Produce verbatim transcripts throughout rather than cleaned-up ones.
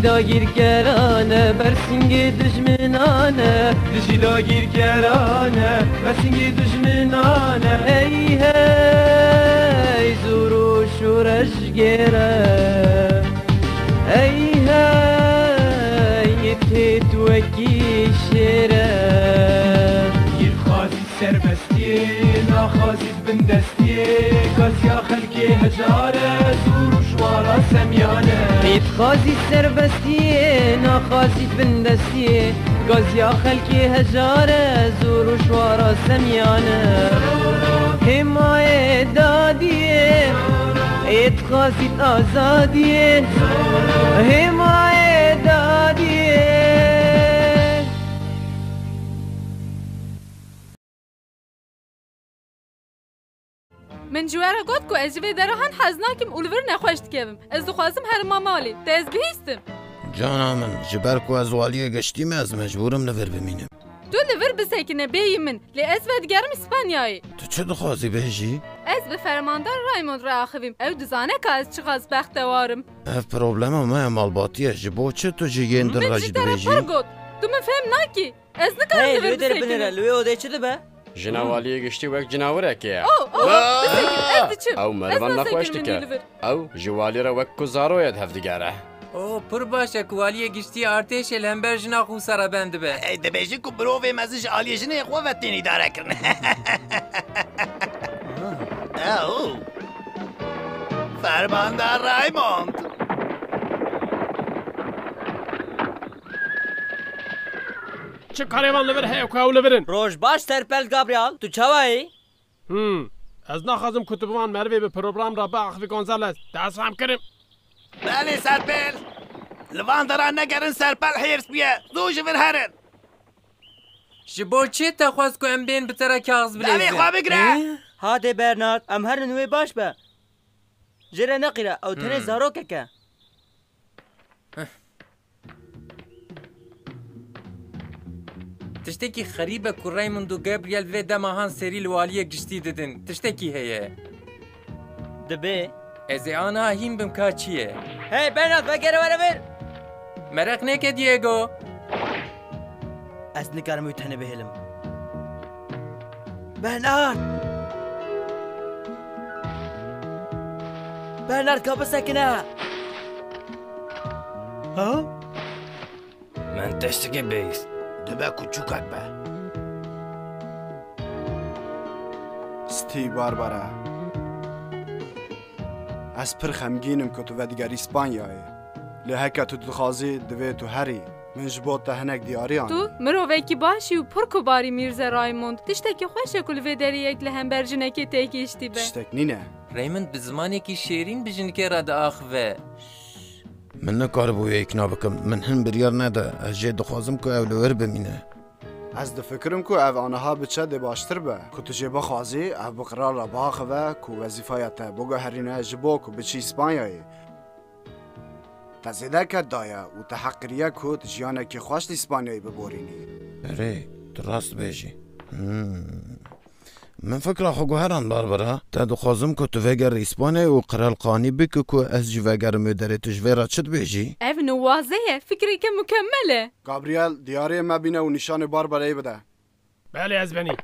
Dagîrkerane, bersîngê dijminane. Dijî dagîrkerane, bersîngê dijminane. Ey hey, zor û şoreş gêre. Ey hey, yê têt wekî şêre. Yê dixwazî serbestiyê, naxwazî bindestiyê, gaziya xelkê hejar e, zor û şwara semyan e. Yê dixwazî serbestiyê, naxwazî bindestiyê, gaziya xelkê hejar e, zor û şwara semyan e. Hêmayê dadiyê, yê dixwazî azadiyê, hêmayê dadiyê. Min ji we re got ku ez ji vê dera han hez nakim û li vir nexweş dikevim. Ez dixwazim herima malê. Te ez bihîstim. Cana min, ji ber ku ez waliyê giştî me, ez mecbûr im li vir bimînim. Tu li vir bisekine bêyî min, lê ez vedigerim Îspanyayê. Tu çi dixwazî bêjî? Ez bi fermandar Raymond re axivîm. Ew dizane ka ez çiqas bextewar im. Ev problema me ya malbatî ye. Ji bo çi tu ji yên din re jî dibêjî? Min ji te re pir got. Tu min fêm nakî. Ez nikarim li vir bisekînim. Hey, li wê binire, li wê odê çi dibe? Jina waliyê giştî wek cinawirekê ye. Oh, oh, oh, bisekin, ez diçim. Ew merivan nexweş dike. Ew ji walî re wek ku zaroyê di hev digere. Oh, pir baş e ku waliyê giştî artêşê li hember jina xwe wisa re bend dibe. Ey, dibêjin ku mirovê mezin ji aliyê jinê xwe ve tên îdare kirin. Ew. Fermandar Raymond. Çi karê wan li vir heye ku ew li vir in? Roj baş, Serpel Gabriel, tu çawa yî? Hmm, ez naxwazim ku tu bi van merivê bi program re biaxivî, Gonzales. Te ez fehm kirim. Belê, Serpel. Li van deran negerin, Serpel hêrs bûye. Zû ji vir herin. Ji bo çi te xwest ku em bên bi te re kaxiz bilêzin? Devê xwe bigire. Hê? Hadê Bernard, em herin wê baş be. Jê re neqîre, ew tenê zarokek e. Tiştekî xerîb e ku Raymond û Gabriel vê dema han serî li waliyê giştî didin. Tiştekî heye. Dibe. Ez ê aniha hîn bim ka çi ye. Hey, Bernard, vegere were vir! Meraq neke, Diego. Ez nikarim wî tenê bihêlim. Bernard! Bernard, ka bisekine! Ha? Min tiştekê bihîst. Dibe ku çûkek be. Stî Barbara. Ez pir xemgîn im ku tu vedigerî Spanyayê. Lê heke tu dixwazî, divê tu herî. Min ji bo te hinek diyariyan. Tu mirovekî baş î û pir kubar î, Mîrze Raymond. Tiştekî xweş e ku li vê derê yek li hember jinekê têgihiştî be. Tiştek nîne. Raymond bi zimanekî şêrîn bi jinekê re diaxive. Min nikaribû wê îkna bikim. Min hin biryar neda. Ez jê dixwazim ku ew li wir bimîne. Ez difikirim ku ev aniha biçe dê baştir be. Ku tu jê bixwazî, ev bi qral re biaxive ku wezîfeya te biguherîne ji bo ku biçî Spanyayê. Te zêde ked daye û te heq kiriye ku tu jiyanekî xweş li Spanyayê biborînî. Erê, tu rast dibêjî. Hmm. Min fikra xwe guheran, Barbara. Te dixwazim ku tu vegerî Îspanyayê û qiralxanî bike ku ez jî vegerim wê derê. Tu ji vê re çi dibêjî? Ev nuwaze ye, fikreke mukemmel e. Gabriel, diyariyê me bîne û nîşanê Barbarayê bide. Belê, ez benî.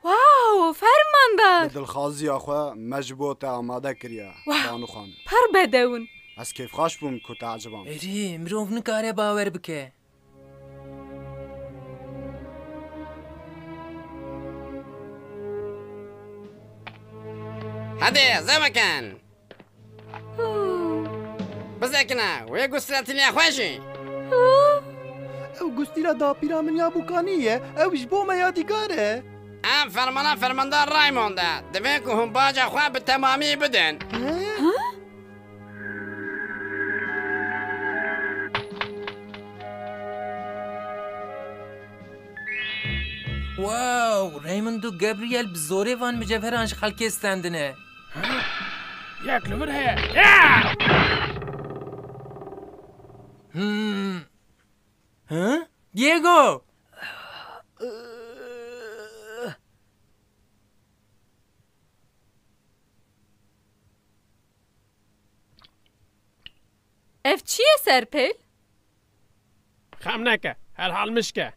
Wow, fermandar! Bi dilxwaziya xwe me ji bo te amade kiriye, Wow. Banu Xan. Pir bedew in. Ez kêfxweş bûm ku te eciband. Erê, mirov nikare bawer bike. Hadi, zêde bikin. Bisekine, wê gustîla tîniya xwe jî. Ew gustîla dapîra min ya Bûkanî ye, ew ji bo me yadîgar e. Ev fermana fermandar Raymond e. Divê ku hûn baca xwe bi temamî bidin. He? Wow, Raymond û Gabriel bi zorê van mucevheran ji xelkê stendine. Yek li vir heye. Ya! Hmm. Hı? Diego! Ev çi ye Serpêl? Xem neke, her hal mişk e.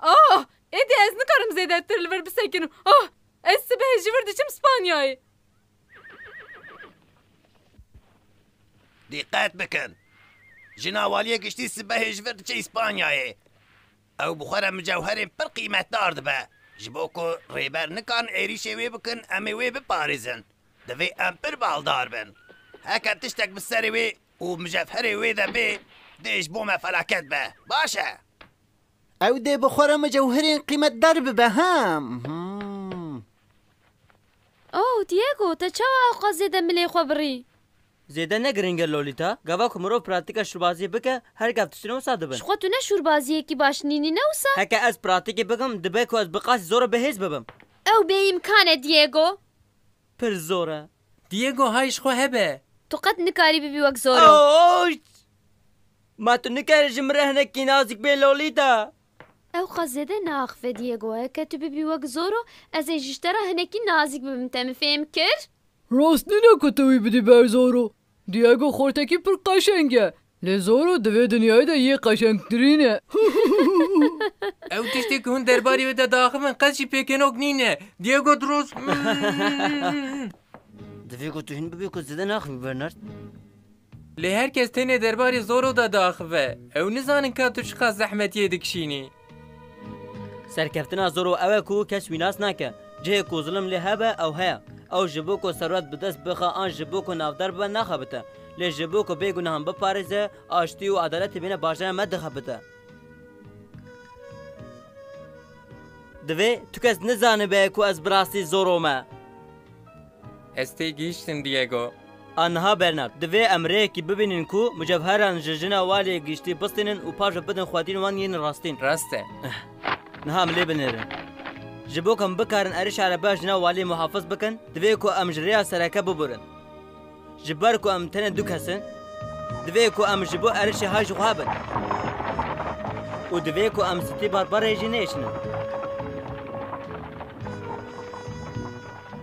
Ah! Êdî ez nikarim zêdetir li vir bisekinim. Ah! Ez sibehê ji vir diçim Spanyayê. Dîqet bikin. Jina waliyê giştî sibehê ji vir diçe Îspanyayê. Ew bi xwe re micewherên pir qîmetdar dibe. Ji bo ku rêber nikarin êrîşê wê bikin, em ê wê biparêzin. Divê em pir baldar bin. Heke tiştek bi serê wê û micewherê wê de bê, dê ji bo me felaket be. Baş e. Ew dê bi xwe re micewherên qîmetdar bibe, ha? Hmm. Oh, Diego, te çawa ewqas zêde milê xwe birî? Zêde ne giring e Lolita. Gava ku mirov pratîka şûrbaziyê bike, her gav tiştine wisa dibin. Ji xwe tu ne şûrbaziyekî baş nînî ne wisa? Heke ez pratîkê bikim, dibe ku ez bi qasî Zoro bihêz bibim. Ew bêîmkan e, Diego. Pir zor e. Diego, hay ji xwe hebe. Tu qet nikarî bibî wek Zoro. Oy! Ma tu nikarî ji min re hinekî nazik bê Lolita? Ewqas zêde neaxive Diego. Heke tu bibî wek Zoro, ez ê ji te re hinekî nazik bibim. Te min fêm kir? Rast nîne ku tu wî bidî ber Zoro. Diego xortekî pir qeşeng e. Lê Zoro di vê dinyayê de yê qeşengtirîn e. Ew tiştê ku hûn derbarê wê de diaxivin qet jî pêkenok nîne. Diego diroz. Divê ku tu hîn bibî ku zêde naxivî Bernard. Lê her kes tenê derbarê Zoro de diaxive. Ew nizanin ka tu çiqas zehmetiyê dikişînî. Serkeftina Zoro ew e ku kes wî nas nake. Cihê ku zilim lê hebe, ew heye. Ew ji bo ku serwet bi dest bixe an ji bo ku navdar bibe naxebite. Lê ji bo ku bêgunahan biparêze, aştî û edaletê bêne bajarê me dixebite. Divê tu kes nizanibe ku ez bi rastî Zoro me. Ez têgihiştim, Diego. A niha Bernard, divê em rêyekî bibînin ku mucewheran ji jina walê giştî bistînin û paş ve bidin xwedîn wan yên rastîn. Rast e. Niha em lê binêrin. Ji bo ku em bikarin êrişa erebeya jina walê muhafiz bikin, divê ku em ji rêya sereke biburin. Ji ber ku em tenê du kes in, divê ku em ji bo êrişê hay ji xwe hebin. Û divê ku em City Barbara'yê jî nêşînin.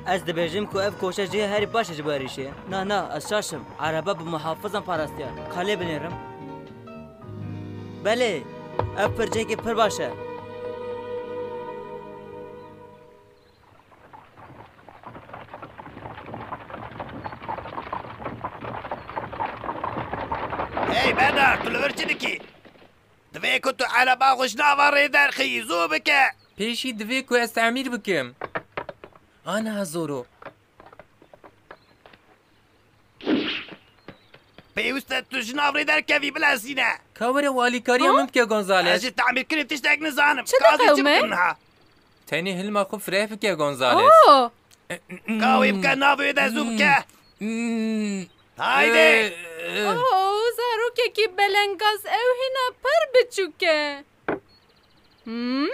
Ez dibêjim ku ev koşe cihê herî baş e ji bo êrîşê. Na, na, ez şaş im. Erebe bi muhafizan parastiye. Ka lê binêrim. Belê, ev pir cihekî pir baş e. Hey Bernard, tu li vir çi dikî? Divê ku tu ereba xwe ji nava rê derxî, zû bike. Pêşî divê ku ez temîr bikim. Aniha Zoro. Pêwîst e tu ji nav rê derkevî, bilezîne. Ka were û alîkariya Ha? min bike, Gonzales. Ez ji temîrkirin tiştek nizanim. Çi Ka zî diqewime? Çi bikim niha? Tenê hilma xwe fireh bike, Gonzales. Oh! Ka wê bike, navê wê de zû bike. Hmm. Haydi. Eh, eh. Oh, zarokekî belengaz, ew hîna pir biçûk e. Hmm?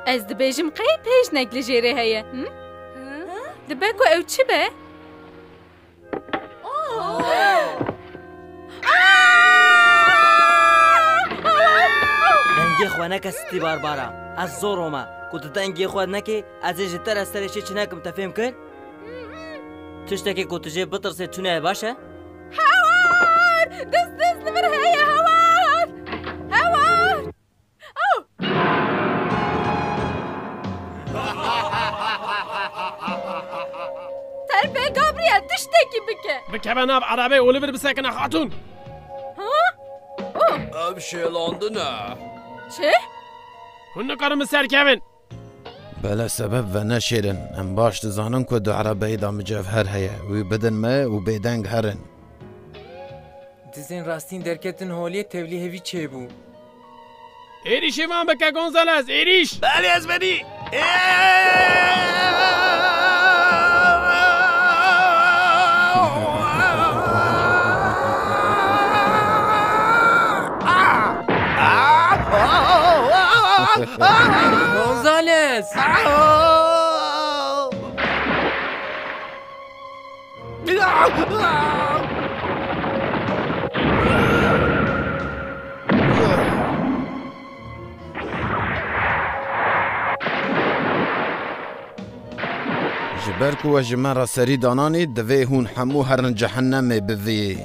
Ez dibêjim qey pêjnek li jêrê heye. Hmm? Dibe ku ew çi be? Dengê xwe neke City Barbara. Ez Zoro me. Ku tu dengê xwe nekê, ez ê ji te re serê şê çi nekim, te fêm kir? Tiştekê ku tu jê bitirsê tune ye, baş e? Hewar! Dest dest li vir heye, hewar! Hewar! Oh! Terpê Gabriel, tiştekî bike! Bikeve nav erebê û li vir bisekine, xatûn! Ha? Oh! Ev şêlandin e. Çi? Hûn nikarin bi ser kevin. Bele sebeb ve neşêrin. Em baş dizanin ku di erebeyê de micevher heye. Wî bidin me û bêdeng herin. Dizên rastîn derketin holê, tevlî hevî çêbû. Êrîşê van bike, Gonzales, êrîş! Belê, ez benî! Gonzales! Ji Ber ku we ji me re serî dananî, divê hûn hemû herin cehennemê bi vî.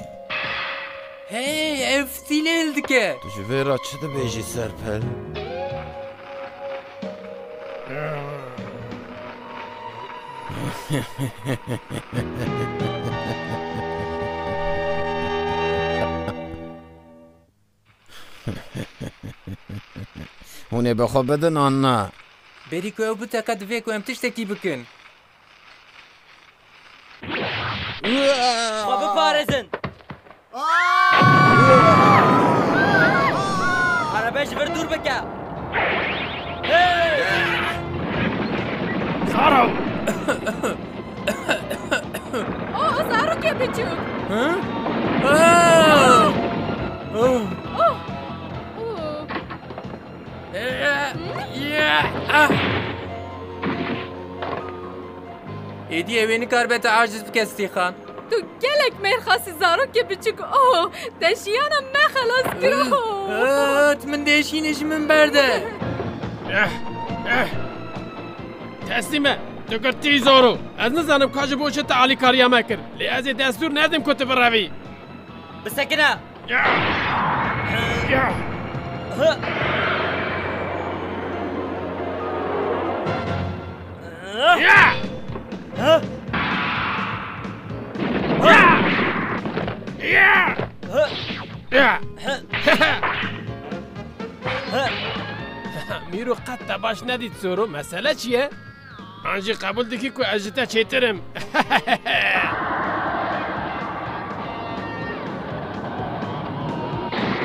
Hey, ev stîlê hildike. Tu ji vê re çi dibêjî, Serpil? Hûn ê bi xwe bidin an na? Berî ku ew biteqe, divê ku em tiştekî bikin. Xwe biparêzin! Erebe ji vir dûr bike! Hey! Zaro! O, o zarokê biçûk! Hı? Ah! Oh! Oh! Oh! Êdî ew ê nikaribe te aciz bike, Stîxan. Tu gelek mêrxasî zarokê biçûk. Oh, te jiyana me xelas kir. Oh. Ah, tu min dêşînê ji min berde. Eh, eh. Teslîm be, tu girtî Zoro. Ez nizanim ka ji bo çi te alîkariya me kir. Lê ez ê destûr nedim ku tu birevî. Bisekine! Ya! Ya! Ya! Ya! Ya! Mîro, qet te baş nedît Zoro. Mesele çi ye? An jî qebûl dikî ku ez ji te çêtir im?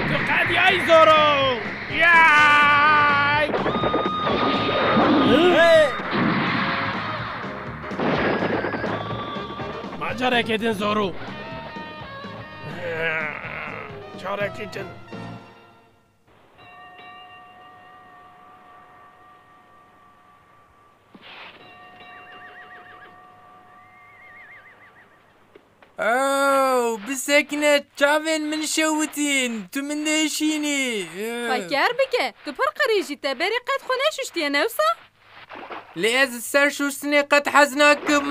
Tu qediyayî Zoro! Yay! Ma carekê din Zoro. Carekê din. Ew, bisekine, çavên min şewitîn, tu min dêşînî. Xwe kêr bike, tu pir qirêj î, te berê qet xwe neşuştiye, ne wisa? Lê ez li ser şûştinê qet hez nakim.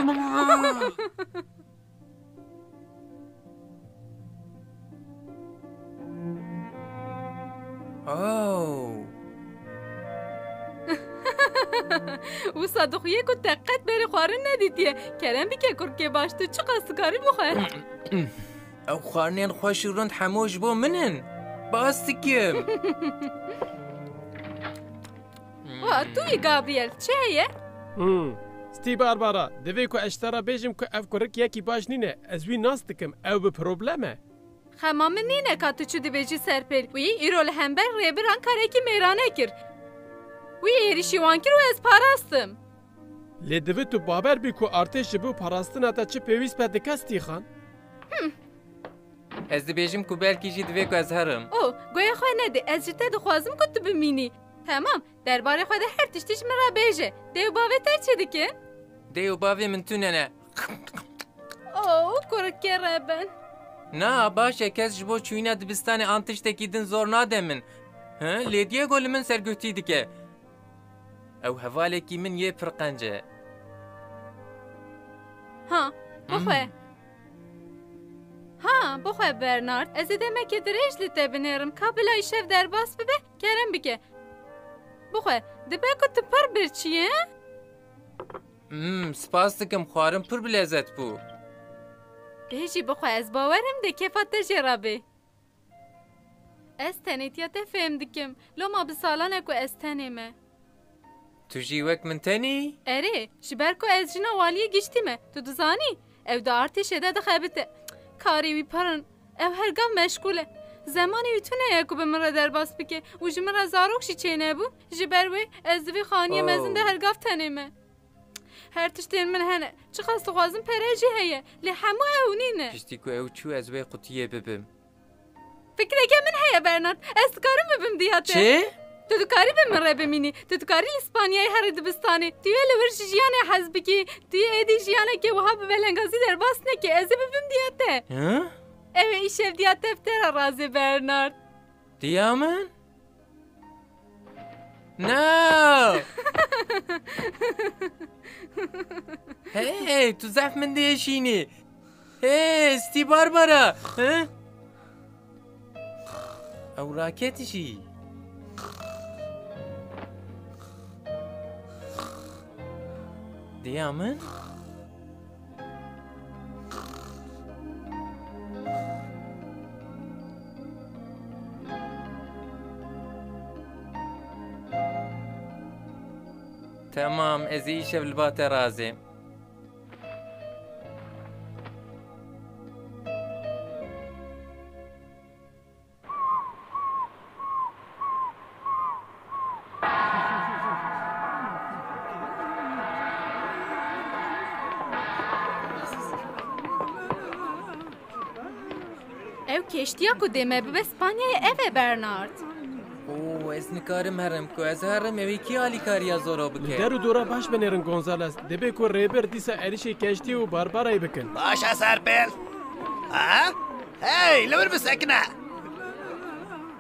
Oh. Wisa dixuye ku te qet berê xwarin nedîtiye. Kerem bike kurkê baş, tu çiqas dikarî bixwe. Ew xwarinên xweş û rind hemû ji bo min in. Bas dikim. Wa, tu yî Gabriel, çi heye? Hmm. Stî Barbara, divê ku ez ji te re bêjim ku ev kurik yekî baş nîne. Ez wî nas dikim, ew bi problem e. Xema min nîne ka tu çi dibêjî Serpêl. Wî îro li hember rêbiran karekî mêrane kir. Wî êrîşî wan kir û ez parastim. Lê divê tu bawer bî ku artêş ji bo parastina te çi pêwîst be dike Stîxan. Hmm. Ez dibêjim ku belkî jî divê ku ez herim. O, guhê xwe nede, ez ji te dixwazim ku tu bimînî. Temam, derbarê xwe de her tiştî ji min re bêje. Dê û bavê te çi dikin? Dê û bavê min tune ne. O, kurikê reben. Na, baş e, kes ji bo çûyîna dibistanê an tiştekî din zor nade min. Hi, lê Diego li min serguhtî dike. Ew hevalekî min yê pir qenc e. Ha, bixwe. Hmm. Ha, bixwe Bernard. Ez ê demekê dirêj li te binêrim. Ka bila îşev derbas bibe, kerem bike. Bixwe, dibe ku tu pir birçî yî, he? Hmm, spas dikim, xwarin pir bi lezet bû. Dê jî bixwe, ez bawer im dê kêfa te jê re bê. Ez tenêtiya te fêm dikim. Loma bi salan e ku ez tenê me. Tu jî wek min tenî? Erê, ji ber ku ez jina waliyê giştî me. Tu dizanî, ew di artêşê de dixebite. Karê wî pir in. Ew her gav meşgûl e. Zemanê wî tune ye ku bi min re derbas bike û ji min re zarok jî çênebû. Ji ber wê ez di vî xaniyê mezin de her gav tenê me. Her tiştên min hene. Çiqas dixwazim pere jî heye. Lê hemû ew nîne. Piştî ku ew çû ez wê qutiyê bibim. Fikreke min heye Bernard. Ez dikarim bibim diya te. Çi? Tu dikarî bi min re bimînî. Tu dikarî li Spanyayê herî dibistanê. Tu yê li wir ji jiyanê hez bikî. Tu yê êdî jiyaneke wiha bi belengazî derbas nekî. Ez ê bibim diya te. Hı? Ew ê îşev diya te bi te re razê Bernard. Diya min? No! Hey, tu zehf min diêşînî. Hey, stî Barbara. He? Ew raket jî. Diya min? Temam, ez ê îşev li ba te razêm. Ew keştiya ku dê me bibe Spanyayê, ev e, Bernard. Oo, ez nikarim herim. Ku ez herim, ew ê kî alîkariya Zoro bike? Li der û dora baş binêrin, Gonzales. Dibê ku rêber dîsa êrişê keştiyê û Barbarayê bikin. Baş e, Serpêl. Ha? Hey, li wir bisekine.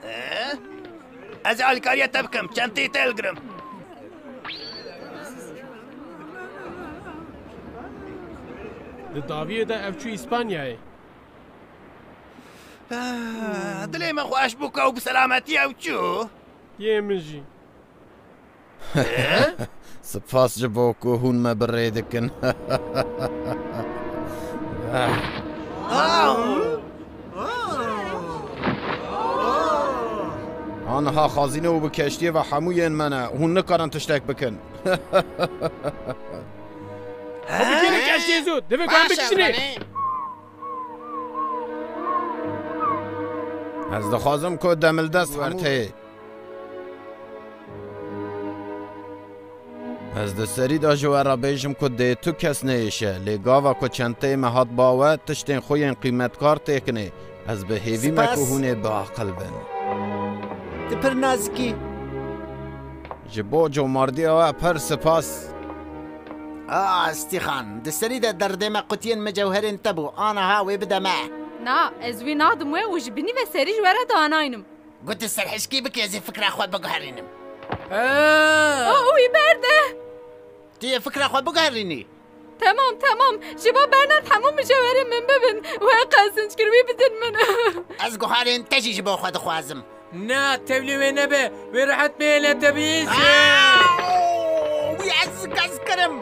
Ee? Ez ê alîkariya te bikim, çenteyê te hilgirim. Di dawiyê de ev çû Îspanyayê. Ah, dilê me xweş bû ku ew bi selametî ew çû. Yê min jî. Spas ji bo ku hûn me bi rê dikin. Aniha xezîne û bi keştiyê ve hemû yên me ne. Hûn nikarin tiştek bikin. Xwe bikêne keştiyê zû. Divê ku em bikişînê. Ez dixwazim ku demildest werteyê. Ez di serî de ji we re bêjim ku dê tu kes neyêşe, lê gava ku çenteyê me hat ba we, tiştên xwe yên qîmetkar têkinê. Ez bi hêvî me ku hûn ê biaqil bin. Tu pir nazik î. Ji bo comardiya we pir sipas. Ah, Stîxan, di serî de derdê me qutiyên micewherên te bû. Aniha wê bide me. Na, ez wî nadim we û ji binî ve serî ji we re danaynim. Got tu serhişkî bike, ez ê fikra xwe biguherînim. Aa! O, wî berde. Tu yê fikra xwe biguherînî? Temam, temam. Ji bo Bernard hemû mijewerên min bibin. We qezinc kir, wî bidin min. Ez guharên te jî ji bo xwe dixwazim. Na, tevlî wê nebe. Wê rehet bihêle te bihîşe. Aa! Wî ez hez kirim.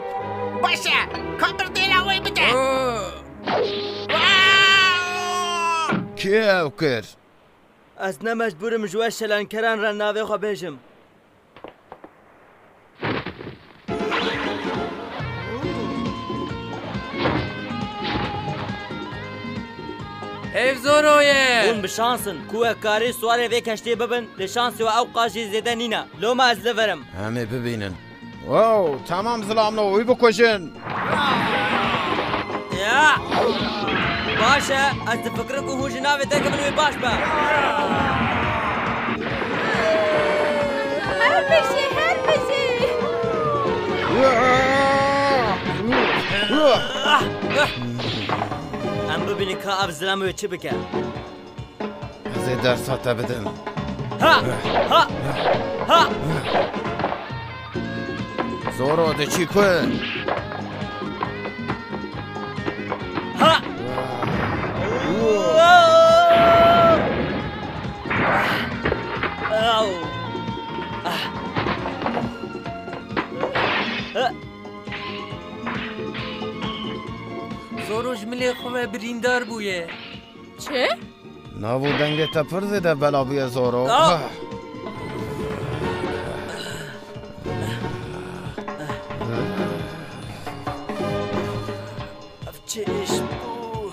Baş e. Ka birdêla wê bide. Oo! Aa! Kê ew kir? Ez ne mecbûr im ji we şelenkeran re navê xwe bêjim. Ev Zoro ye! Hûn bi şans in ku we karî siwarê vê keştiyê bibin, lê şansê we ew qas jî zêde nîne. Loma ez li vir im. Em ê bibînin. Wow, temam zilamno, wî bikujin. Ya! Baş e, ez difikirim ku hûn ji navê te kevin wê baş be. Her bijî, her bijî. Em bibînin ka ev zilam wê çi bike. Ez ê dersa te bidim. Ha! Ha! Ha! Zoro diçî ku? Ha! Au! Zoro ji milê xwe ve birîndar bûye. Çi? Nav û dengê te pir zêde bela bûye Zoro. Ah! Ev çi iş bû?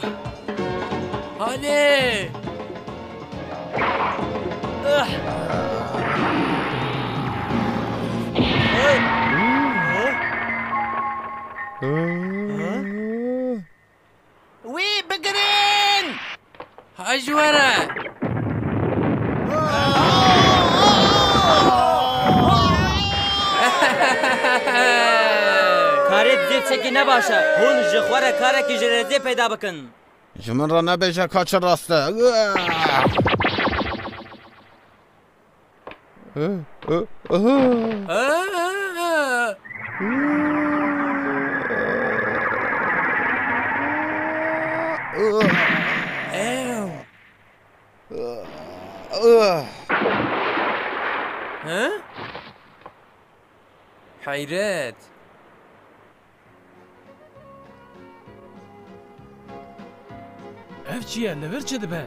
Halê! Ah! Wî bigirin! Ha ji we re! Karê dizê tiştekî ne baş e. Hûn ji xwe re karekî ji rêzê peyda bikin. Ji min re nebêje ka çi rast e. Aa! Aa! Aa! Aa! Ew. He? Heyret. Ev çi ye? Li vir çi dibe?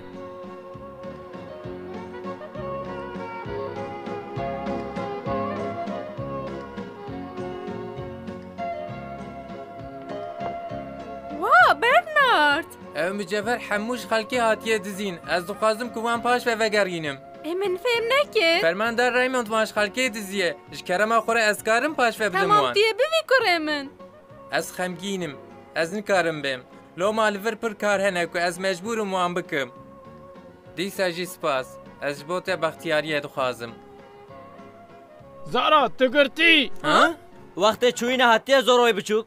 Wa, Bernard! Ev micever hemû ji xelkê hatiye dizîn. Ez dixwazim ku wan paş ve vegerînim. Ê, min fêm nekir. Fermandar Raymond wan ji xelkê diziye. Ji kerema xwe re ez karim paş ve bidim wan. Temam, tu yê bivî kurê min. Ez xemgîn im. Ez nikarim bêm. Loma li vir pir kar hene ku ez mecbûr im wan bikim. Dîsa jî spas. Ez ji bo te bextiyariyê dixwazim. Zara, tu girtî! Ha? Wextê çûyînê hatiye, Zoroyê biçûk.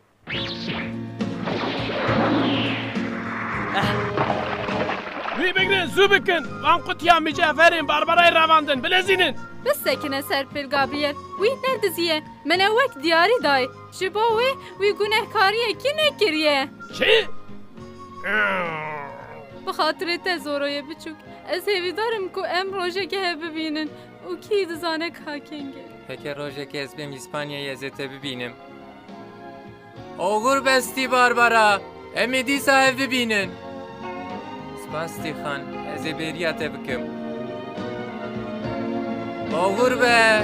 Wî bigrin, zû bikin! Van qutiya micevherên Barbarayê revandin, bilezînin! Bisekine ser pêl, Gabriel. Wî nediziye. Me ne wek diyarî dayê. Ji bo wê wî gunehkariyekî nekiriye. Çi? Bi xatirê te, Zoroyê biçûk, ez hêvîdar im ku em rojekê hev bibînin û kî dizane ka kengê. Heke rojekê ez bêm Îspanyayê, ez ê te bibînim. Oxir be Stî Barbara, em ê dîsa hev bibînin. Spas Stîxan, ez ê bêriya te bikim. Oxir be.